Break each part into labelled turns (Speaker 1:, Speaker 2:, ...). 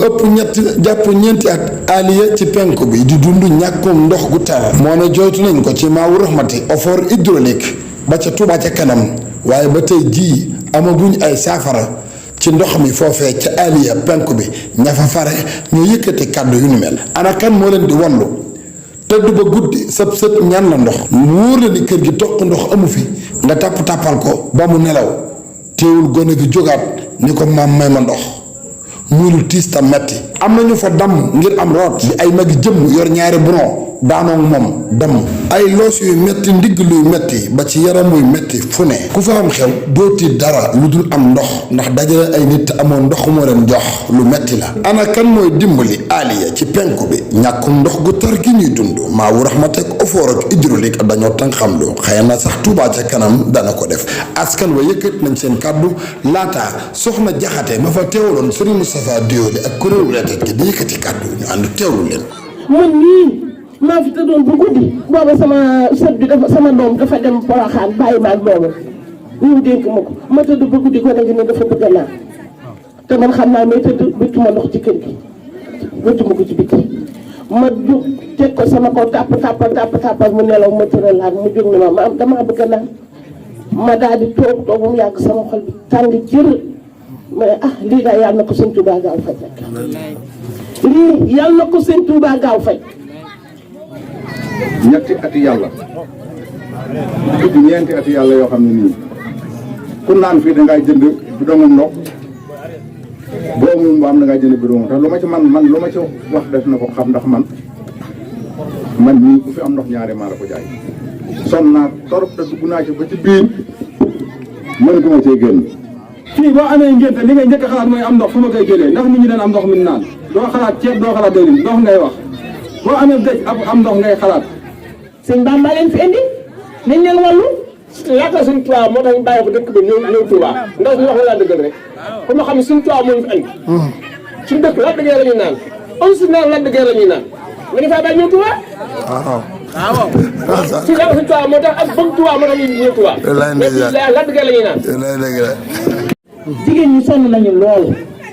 Speaker 1: ëpp ñett jàpp ñeenti at Aliya ci penku bi di dund ñàkkum ndox gu tar moo ne jooytu nañ ko ci Maawu Rahmati effort hydraulique ba ca Touba ca kanam waaye ba tey jii amaguñ ay saafara ci ndox mi foofee ca Aliya penku bi ña fa fare ñu yëkkati kàddu yu ni mel ana kan moo leen di wallu tëdd ba guddi sëb sët ñaan la ndox mu wóor la ni kër gi toq ndox amu fi nga tàppal ko ba mu nelaw teewul gone gi jógaat ni ko maam may ma ndox muy lu tiis ta metti am na ñu fa damm ngir am root di ay magi jëmm yor ñaari bron daanoo moom damm ay loos yuy metti ndigg luy metti ba ci yaram muy metti fu ne ku fa am xew dooti dara lu dul am ndox ndax dajale ay nit amoon ndox moo leen jox lu metti la ana kan mooy dimbali Aliya ci penku bi ñàkkum ndox gu tar gi ñuy dund Maawu Rahmati ak effort ak hydraulique dañoo tan xam lu xëy na sax Touba ca kanam dana ko def askan wa yëkkat nañ seen kàddu laata soxna Jaxate ma fa teewaloon Serigne Moustapha Diop ak kuréelu reetet gi di yëkkati kàddu ñu ànd teewlu leen
Speaker 2: maa fi tëddoon bu guddi booba sama sët bi dafa sama doom dafa dem Porokhane bàyyi ma ak boobu ñu dénk ma ko ma tëdd bu guddi ko nag ne dafa bëgg a naan te man xam naa may tëdd bëttuma ndox ci kër gi bëttuma ko ci bitti ma jóg teg ko sama kaw tàppal mu nelaw ma tëralaat mu jóg ne ma damaa bëgg a naan ma daal di toog ba mu yàgg sama xol bi tàng jër ma ne lii daal yàlla na ko sëñ Touba gaaw faj rek lii yàlla na ko sëñ Touba gaaw faj.
Speaker 3: ñetti ati yàlla dugg ñeenti ati yàlla yoo xam ne nii ku naan fii dangay jënd bidongum ndox boo amul mbaam dangay jënd bidongum te lu ma ci man lu ma ci wax def na ko xam ndax man nii ku fi am ndox ñaari maa la ko jaay sonn naa torop te dugg naa ci ba ci biir mënatuma cee génn.
Speaker 4: fii boo amee ngénte li ngay njëkk a xalaat mooy am ndox fu ma koy jëlee ndax nit ñi daan am ndox mi naan doo xalaat ceeb doo xalaat dëwlin ndox ngay wax boo amee dëj am ndox ngay xalaat.
Speaker 2: sëñ Bamba leen fi indi nañ leen wàllu.
Speaker 5: laata suñ Tuubaa moo tax ñu bàyyi ko dëkk bi ñëw Tuubaa ndax ñu wax la laa dëggal rek ku ma xam ne suñ Tuubaa moo ñu fi andi. suñ dëkk la dëggee la ñuy naan on si naan la dëggee la ñuy naan nga ñu faa bàyyi ñëw Tuubaa. waaw. fii laata suñ Tuubaa moo tax ak bëgg Tuubaa moo tax ñu ñëw Tuubaa. la dëggee la ñuy naan.
Speaker 2: jigéen ñi sonn nañu lool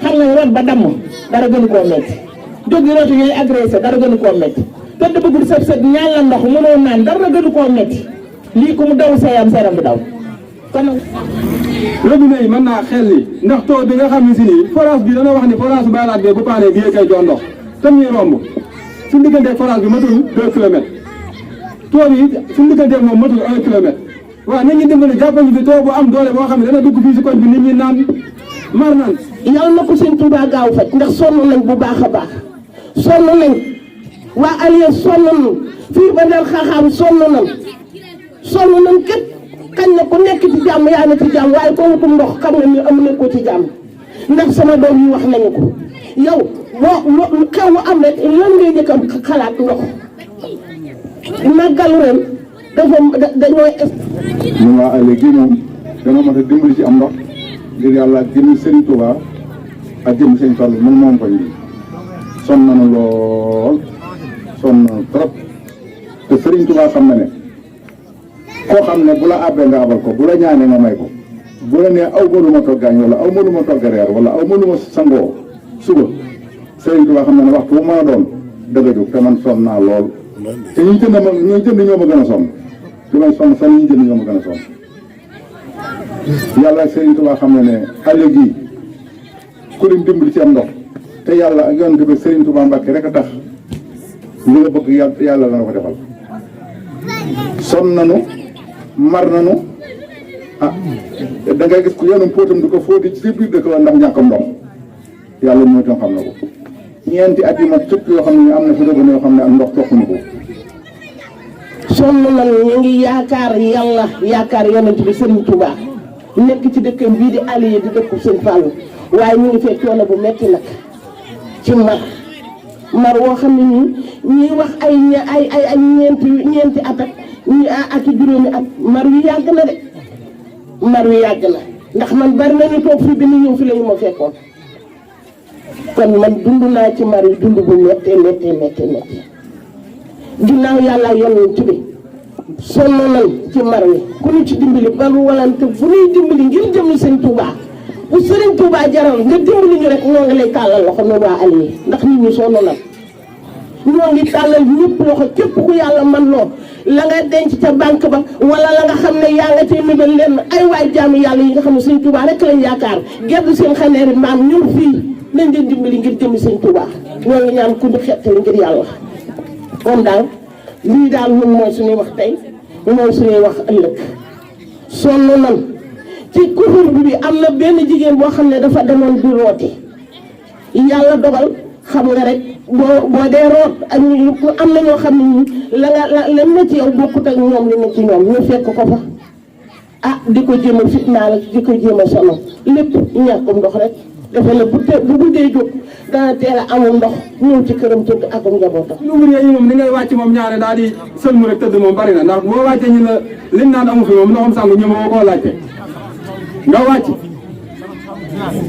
Speaker 2: xam nga root ba damm dara gënu koo métti jóg yi rootu ñooy agressé dara gënu koo métti tëdd bëggul sëb sëb ñaan la ndox mënoo naan dara gënu koo métti lii ku mu daw seeyam bu daw kon
Speaker 4: robinet yi mën naa xel li ndax taw bi nga xam ne si nii forage bi dana wax ni forage bu baylaat bi bu paanee bii kay jox ndox tam ñuy romb suñu digganteeg forage bi matul 2 kilomètres taw bi suñu digganteeg moom matul 1 kilomètre waaw nit ñi dimbali jàppal ñu fi taw bu am doole boo xam ne dana dugg fii si koñ bi nit ñi naan mar naan.
Speaker 2: yàlla na ko sëñ Touba gaaw faj ndax sonn nañ bu baax a baax sonn nañ waa Aliya sonn nañ fii ba Ndar Xaaxaam sonn nañ képp kañ na ku nekk ci jàmm yaa na ci jàmm waaye ko wutum ndox xam nga ni am na ko ci jàmm ndax sama doom yi wax nañu ko yow boo xew mu am rek lan ngay njëkk a xalaat ndox màggalu ren dañoo.
Speaker 3: ñun waa Aliya gi moom dana mën a dimbali ci am ndox ngir yàlla jëmi Serigne Touba ak jëmi Serigne Fallou man moom koñ bi sonn nañu lool sonn nañu trop te Serigne Touba xam na ne koo xam ne bu la àbbee nga abal ko bu la ñaanee nga may ko bu la nee aw ma lu ma togg añ wala aw ma lu ma togg reer wala aw ma lu ma sangoo suba Serigne Touba xam na ne waxtu bu mën a doon dëgg jóg te man sonn naa lool te ñuy jënd ñoo ma gën a sonn li may sonn sax ñuy jënd ñoo ma gën a sonn yàlla ak Serigne Touba xam ne ne Aliya gii ku leen dimbali ci am ndox te yàlla ak yonent bi Serigne Touba Mbacke rek a tax li nga bëgg yàlla la na ko defal sonn nanu mar nanu da ngay gis ku yenum póotam di ko fóoti ci biir dëkk la ndax ñàkkam ndox yàlla mooy tam xam na ko ñeenti at yi ma sëkk yoo xam ne am na fi dëgg yoo xam ne ak ndox toxuñu ko
Speaker 2: sonn nañu ñu ngi yaakaar yàlla yaakaar yonent bi Serigne Touba nekk ci dëkkam bii di Aliya di dëkku Sëñ Fallu waaye ñu ngi fekk coono bu metti nag ci mar woo xam ne ñii wax ay ñeenti at ak juróomi at mar wi yàgg na de mar wi yàgg na ndax man bari nañu toog fii bi ñu ñëw fi la ñu ma fekkoon kon man dund naa ci mar wi dund bu méttee ginnaaw yàlla yonent bi sonn nañ ci mar wi ku ñu ci dimbali balu walante fu ñuy dimbali ngir jëm Sëñ Touba bu Serigne Touba jaral nga dimbali ñu rek ñoo ngi lay tàllal loxo noonu waa Alieu ndax nit ñi sonn na ñoo ngi tàllal ñëpp loxo képp ku yàlla man loo la nga denc ca banque ba wala la nga xam ne yaa nga cay mébal leen ay waay jaamu yàlla yi nga xam ne Serigne Touba rek lañ yaakaar geddu seen xaneeri maam ñëw fii nañ leen dimbali ngir jëmi Serigne Touba ñoo ngi ñaan ku ñu xettali ngir yàlla kon daal lii daal ñun mooy suñuy wax tey mooy suñuy wax ëllëg sonn nan ci kufur bi am na benn jigéen boo xam ne dafa demoon di rooti yàlla dogal xam nga rek boo dee root ak ñu am na ñoo xam ne ñi la ne ci yow bokkut ak ñoom li ne ci ñoom ñu fekk ko fa ah di ko jéem a fitnaal di ko jéem a sonal lépp ñàkkum ndox rek dafa la bu guddee jóg dana teel a amul ndox ñëw ci këram tëdd ak njabootam.
Speaker 4: ouvrier yi moom ni ngay wàcc moom ñaare daal di sëlmu rek tëdd moom bari na ndax boo wàccee ñu la liñ naan amu fi moom ndoxam sangu ñëw woo koo laajte nga wàcc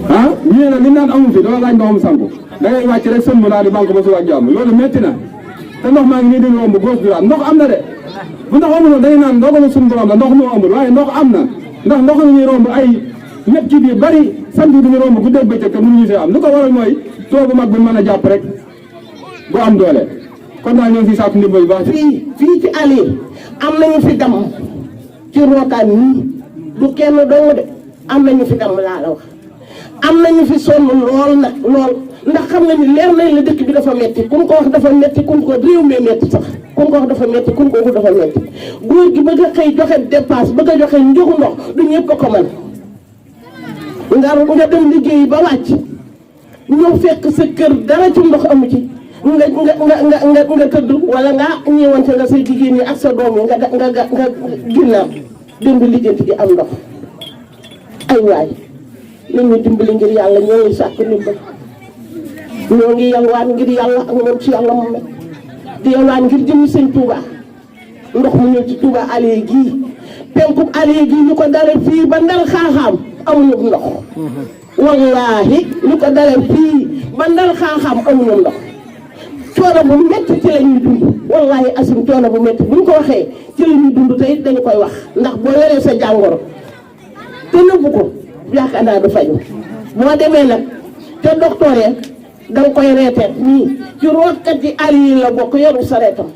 Speaker 4: ah ñu ne la liñ naan amu fi doo laaj ndoxam sangu da ngay wàcc rek sëlmu daal di banque ba suba jàmm loolu métti na te ndox maa ngi nii di romb gauche droite ndox am na de bu ndox amul woon dañuy naan ndoxalu suñu borom la ndox moo amul waaye ndox am na ndax ndox la ñuy romb ay ñett kii bi bari sant duñu romb guddeeg bëccëg te mënuñu see am lu ko waral mooy too bu mag bi mën a jàpp rek bu am doole kon daal ñoo ngi siy sàkku ndimbal bu baax.
Speaker 2: fii ci Alieu am nañu fi dam ci rootaan nii du kenn dong de am nañu fi dam laa la wax am nañu fi sonn lool nag lool ndax xam nga ni leer nañ la dëkk bi dafa metti kun ko wax dafa metti kun ko réew mi metti sax kun ko wax dafa metti kun ko wax dafa metti góor gi bëgg a xëy joxe dépense bëgg a joxe njogu ndox du ñëpp ko mën nga dem liggéeyi ba wàcc ñëw fekk sa kër dara ci ndox amu ci nga tëdd wala nga ñëwante nga say jigéen ñi ak sa doom yi nga ginnaaw démb lijjanti gi am ndox ay waay li ñu dimbali ngir yàlla ñoo ngi sàkk ndimbal ñoo ngi yalwaan ngir yàlla ak moom ci yàlla mu mel di yalwaan ngir jëmi sëñ Touba ndox mu ñëw ci Touba Alieu gii penkub Alieu gii ñu ko dale fii ba ndal xaaxaam amuñu ndox wallaahi ñu ko dale fii ba ndal xaaxaam amuñu ndox coono bu métti ci la ñuy dund wallaahi asim coono bu métti buñ ko waxee ci la ñuy dund tey dañu koy wax ndax boo yoree sa jàngoro te nëbbu ko yaakaar naa du faju boo demee nag te docteur ya da nga koy reeteet nii ci rootkat yi Alieu la bokk yoru sareetam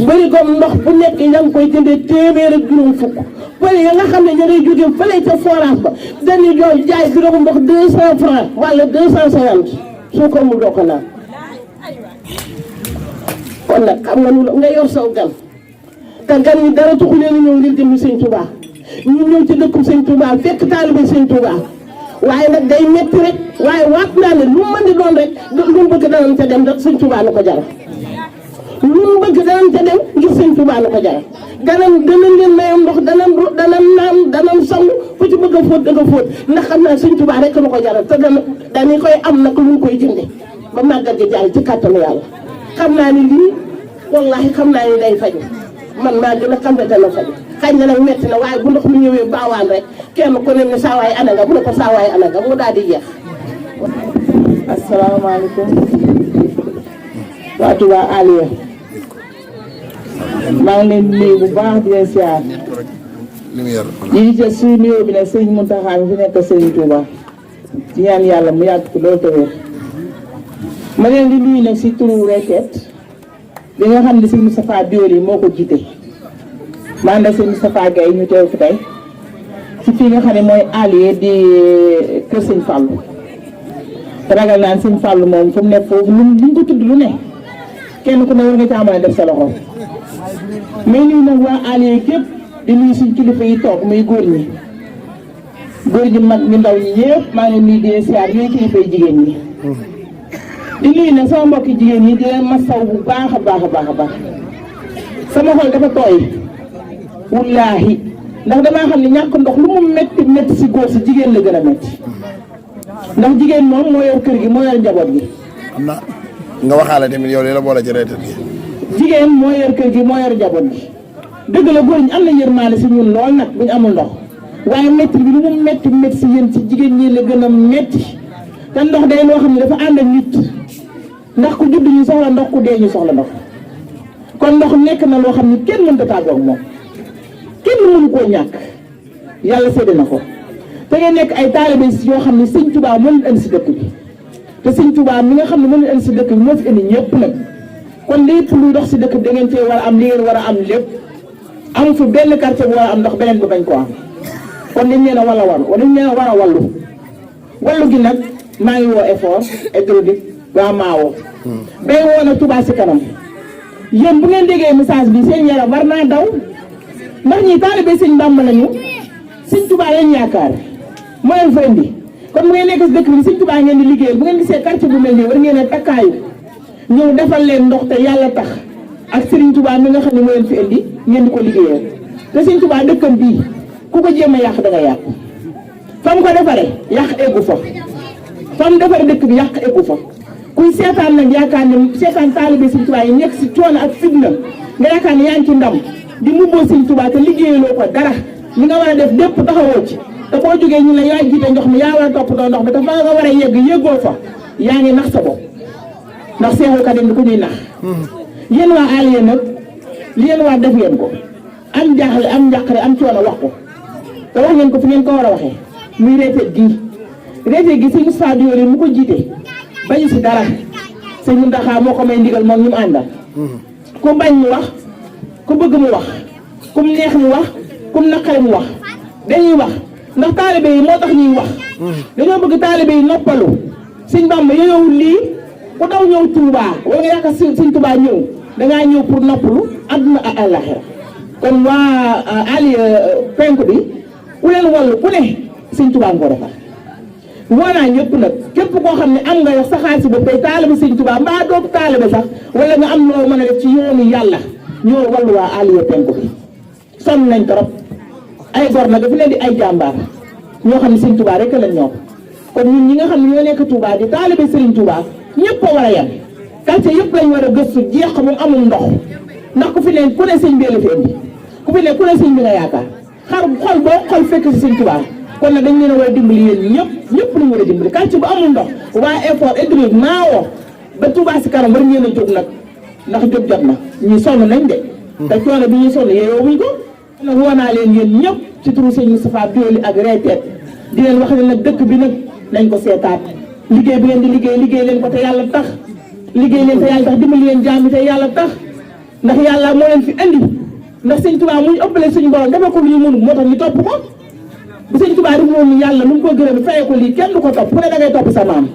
Speaker 2: bëri comme ndox bu nekk yaa ngi koy jëndee téeméer ak juróom fukk bëri ya nga xam ne ña ngay jógee fële ca forage ba dañuy jox jaay bi ndox 200 francs wala 250 soo ko amul doo ko naan kon nag xam nga nga yor saw gan te gan ñi dara taxu leen ñëw ngir jëm sëñ Touba ñu ñëw ci dëkkum sëñ Touba fekk taalibe sëñ Touba waaye nag day metti rek waaye waat naa ne lu mu mën di doon rek lu mu bëgg danañ ca dem rek sëñ Touba na ko jaral lu mu bëgg danañ ca dem ngir sëñ Touba na ko jaral danañ leen mayam ndox danañ naan danañ sangu ku ci bëgg a fóot da nga fóot ndax xam naa sëñ Touba rek na ko jaral te dañu koy am nag lu ñu koy jënde ba màggal gi jàll ci kàttanu yàlla xam naa ni lii wallaahi xam naa ni day faju man maa gën a xam ne dana faju xëy na nag metti na waaye bu ndox mi ñëwee baawaan rek kenn ku ne ni saawaay ana nga bu ne ko saawaay ana nga mu daal di jeex. asalaamaaleykum waa Touba Alieu maa ngi leen di nuyu bu baax di leen siyaar di jël suñu nuyoo bi ne sëñ Mountakha mi fi nekk sëñ Touba ci ñaan yàlla mu yàgg ci loolu te wér ma leen di nuyu nag si turu Requête bi nga xam ne sëñ Moustapha Dioli moo ko jiite ma ànd ak sëñ Moustapha Gaye ñu teew fi tey ci fii nga xam ne mooy Alieu di kër sëñ Fallou te ragal naan sëñ Fallou moom fu mu nekk foofu lu ñu ko tudd lu ne kenn ku ne war nga caa mën a def sa loxo mais nuyu nag waa Alieu képp di nuyu suñ kilifa yi toog muy góor ñi mag ñu ndaw ñi ñëpp maa ngi nuyu di siyaar ñooy kilifa yi jigéen ñi di nuyu nag sama mbokki jigéen ñi di leen masaw bu baax a baax a baax a baax sama xol dafa tooy wallaahi ndax damaa xam ne ñàkk ndox lu mu métti métti si góor si jigéen la gën a métti ndax jigéen moom moo yor kër gi moo yor njaboot gi.
Speaker 1: am na nga waxaale tamit yow li la boole ci Requête gi.
Speaker 2: jigéen moo yor kër gi moo yor njaboot gi dëgg la góor ñi am na yërmaande si ñun lool nag bu ñu amul ndox waaye métti bi lu mu métti métti si yéen si jigéen ñi la gën a métti te ndox day loo xam ne dafa ànd ak nit ndax ku judd ñu soxla ndox ku dee ñu soxla ndox kon ndox nekk na loo xam ne kenn mënut a tàggoo ak moom kenn mënu koo ñàkk yàlla sédd na ko te ngeen nekk ay taalibe yoo xam ne sëñ Touba moo leen indi si dëkk bi te sëñ Touba mi nga xam ne moo leen indi si dëkk bi moo fi indi ñëpp nag kon lépp luy dox si dëkk bi da ngeen cee war a am li ngeen war a am lépp amu fi benn quartier bu war a am ndax beneen bi bañ ko am kon dañ leen a war a wallu gi nag maa ngi woo effort hydraulique waa Maawo bay woo na Touba si kanam yéen bu ngeen déggee message bi seen yaram war naa daw ndax ñi taalibe sëñ Bàmba lañu sëñ Touba lañ yaakaar moo leen fa indi kon bu ngeen nekk si dëkk bi sëñ Touba ngeen di liggéeyal bu ngeen gisee quartier bu mel nii war ngeen a takkaayu ñëw defal leen ndox te yàlla tax ak Serigne Touba mi nga xam ne moo leen fi indi ngeen di ko liggéeyal te sëñ Touba dëkkam bii ku ko jéem a yàq da nga yàqu fa mu ko defaree yàq eggu fa fa mu defaree dëkk bi yàq eggu fa kuy seetaan nag yaakaar ne seetaan taalibe sëñ Touba yi nekk si coono ak fitna nga yaakaar ne yaa ngi ci ndam di mubboo sëñ Touba te liggéeyaloo ko dara li nga war a def lépp taxawoo ci te boo jógee ñu ne yaa jiite ndox mi yaa war a toppatoo ndox mi te fa nga war a yegg yëggoo fa yaa ngi nax sa bopp ndax Seexul Xadiim di ko ñuy nax yéen waa Alieu nag li yéen waa def ngeen ko am jaaxle am njàqare am coono wax ko te wax ngeen ko fi ngeen ko war a waxee muy reeteet gi sëñ Moustapha Diop mu ko jiite bañu si dara sëñ Mountakha moo ko may ndigal moom ñu mu àndal ku bañ mu wax ku bëgg mu wax ku mu neex mu wax ku mu naqare mu wax dañuy wax ndax taalibe yi moo tax ñuy wax dañoo bëgg taalibe yi noppalu sëñ Bàmba yooyowul lii ku daw ñëw Touba wala nga yaakaar sëñ Touba ñëw dangaa ñëw pour noppalu àdduna ak àllaaxira kon waa Alieu penku bi ku leen wallu ku ne sëñ Touba nga ko defar woo naa ñëpp nag képp koo xam ne am nga yox sa xaalis ba tey taalibe sëñ Touba mbaa doobu taalibe sax wala nga am loo mën a def ci yoonu yàlla ñoo wallu waa Alieu penku bi sonn nañ trop ay gor nag dafa leen di ay jàmbaar ñoo xam ne sëñ Touba rek lañ ñoo kon ñun ñi nga xam ne ñoo nekk Touba di taalibe Serigne Touba ñëpp a war a yem quartier yëpp lañ war a gëstu jeex ko moom amul ndox ndax ku fi ne ku ne sëñ bi la fi indi ku fi ne ku ne sëñ bi nga yaakaar xol boo xol fekk si sëñ Touba kon nag dañ leen a war a dimbali yéen ñëpp lañu war a dimbali quartier bu amul ndox waa effort hydraulique Maawo ba Touba si kanam war ngeen a jóg nag ndax jóg jot na ñi sonn nañ de te coono bi ñuy sonn yeeyoo wuñ ko nag woo naa leen yéen ñëpp ci turu sëñ Moustapha Diop ak reeteet di leen wax ne nag dëkk bi nag nañ ko seetaat liggéey bi ngeen di liggéey leen ko te yàlla tax liggéey leen te yàlla tax dimbali leen jaam bi te yàlla tax ndax yàlla moo leen fi andi ndax sëñ Touba mu ñu ëppale suñu borom dafa ko lu ñu mënul moo tax ñu topp ko bu sëñ Touba di moom yàlla lu mu ko gërëm fayee ko lii kenn du ko topp ku ne da ngay topp sa maam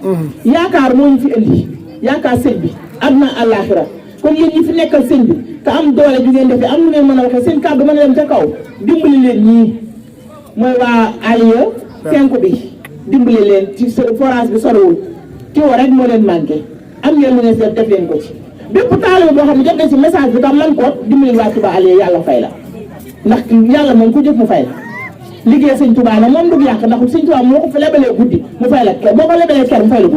Speaker 2: yaakaar moo ñu fi andi yaakaar sëñ bi àdduna àllaaxira kon yéen ñi fi nekkal sëñ bi te am doole ju ngeen defee am lu ngeen mën a waxee seen kàddu mën a dem ca kaw dimbali leen ñii mooy waa Alieu penku bi dimbali leen ci forage bi sorowul ki woo rek moo leen manqué am ngeen lu ngeen def leen ko ci bépp taalibe boo xam ne jot nañ ci message bi tam man ko dimbali waa Touba Alieu yàlla fay la ndax yàlla moom ku jëf mu fay la liggéey sëñ Touba nag moom du yàq ndax sëñ Touba moo ko fa lebalee guddi mu fay la ker boo ko lebalee ker mu fay la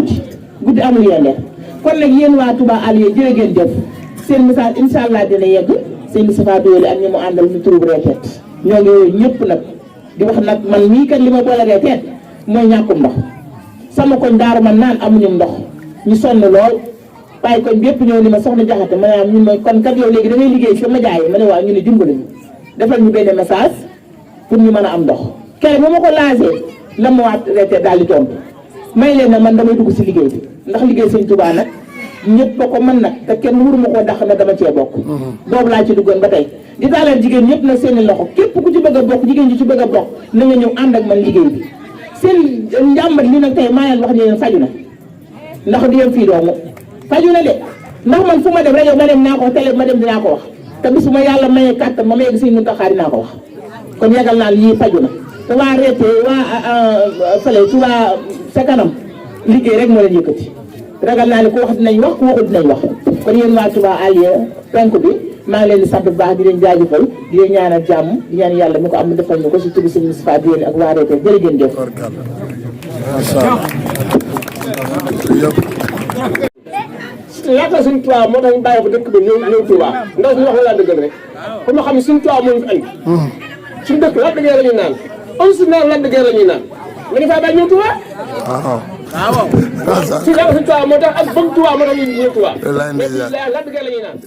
Speaker 2: guddi amul yendeer kon nag yéen waa Touba Alieu jërë ngeen jëf seen message incha allah dina yegg seen Moustapha Diop ak ñi mu àndal ñu turu reeteet ñoo ngi yooyu ñëpp nag di wax nag man mii kat li ma boole reeteet mooy ñàkkum ndox sama koñ daaru man naan amuñu ndox ñu sonn lool waaye koñ bi yëpp ñëw ni ma soxna Jaxate ma ne ñun mooy kon kat yow léegi da ngay liggéey fi ma jaayee ma ne waaw ñu ne dimbali ñu defal ñu benn message pour ñu mën a am ndox kere ba ma ko laajee la ma waat reeteet daal di tontu may leen nag man damay dugg si liggéey bi ndax liggéey sëñ Touba nag ñëpp ba ko mën nag te kenn wuru ma koo dàq na dama cee bokk boobu laa ci duggoon ba tey di taalal jigéen ñëpp nag seeni loxo képp ku ci bëgg a bokk jigéen ñi ci bëgg a bokk na nga ñëw ànd ak man liggéey bi seen njàmbat li nag tey maa leen wax ne leen faju na ndax di yem fii doomu faju na de ndax man fu ma dem rajo ma dem naa ko wax télé ma dem dinaa ko wax te bis ma yàlla mayee kàttan ma mayee Sëñ Muntaxa dinaa ko wax kon yagal naa lii faju na te waa reete waa fële ci waa sa kanam liggéey rek moo leen yëkkati ragal naa ne ku wax dinañ wax ku waxul dinañ wax kon yéen waa Touba Alieu penku bi maa ngi leen di sant bu baax di leen jaajëfal di leen ñaanal jàmm di ñaan yàlla mu ko am defal ñu ko si turu Sëñ Moustapha Diop ak waa reete jërë ngeen jëf
Speaker 5: laata suñu Touba moo tax ñu bàyyi ko dëkk bi ñëw Touba ndax ñu wax la laa dëggal rek pour ma xam ne suñu Touba moo ñu fi andi suñu dëkk Lac de Guiers la ñuy naan on si naan Lac de Guiers la ñuy naan nga ni faa bàyyi ñëw Touba si laata suñu Touba moo tax ak bëgg Touba moo tax ñu ñëw Touba Lac de Guiers la ñuy naan